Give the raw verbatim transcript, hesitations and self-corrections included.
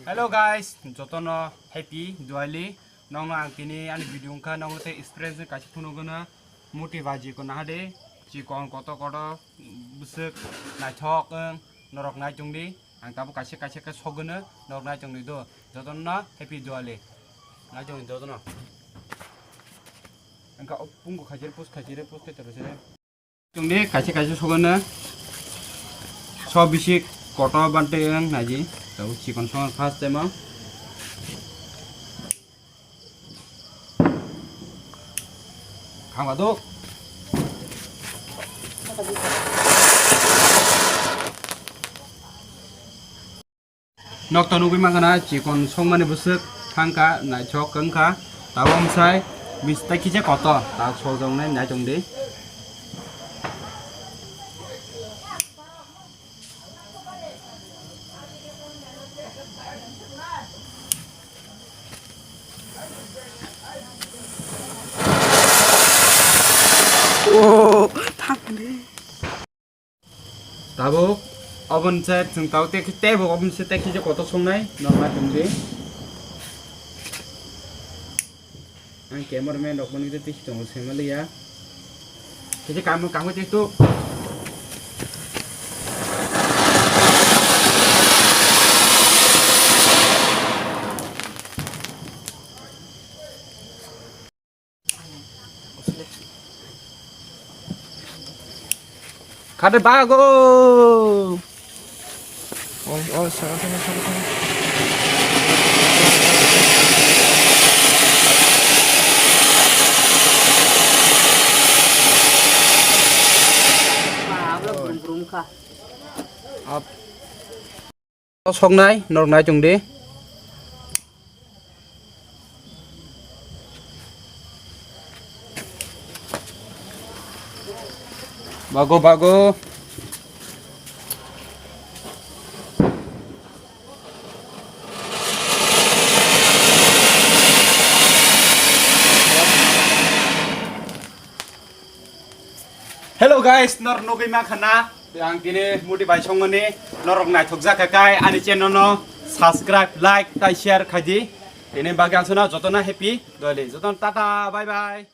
Hello guys, jotono happy Diwali. Nongno ang tini ani video wngkha, nongno tei experience ni kaisa phunukgwno muti baji ko nahade, chikon koto koto bwswk naithok wng norok nai chwngdi. Ang tabuk kaisa kaisa khe sogwno norok nai chwngdi do. Jotono happy Diwali. Nai chwngdi jotono. Angka pungo khaisire pus khaisire pus khe choro sire. Chwngdi kaisa kaisa sogwno so bisi koto bante wng naji. Tabuk chikon song first time o. Khangla do. Nokto nugwi mankha na chikon songmani bwswk thangkha, naithok wngkha. Tabuk amsai bisi tai kisa koto, tabuk sojoknai nai tongdi. Oh, thangdi. Tabuk oboni se chwng tabuk tei teibo oboni se tei kisa kotor songnai norma tongdi. Ang cameraman rok boni tei tisi tongo sengma liya. Kisa kamu kamu tei tu. Khade bago. Oi, oi, saka, saka, saka, saka. Ap. Soknai, norok nai tongdi. Bago, bago. Hello guys, nor nugwi mankha na, ang tini muti bai songmani, norok naithok jakha kai ani channel no subscribe, like, tai share khaidi. Tini bagwi ang sano jotono happy Diwali, jotono tata, bye bye.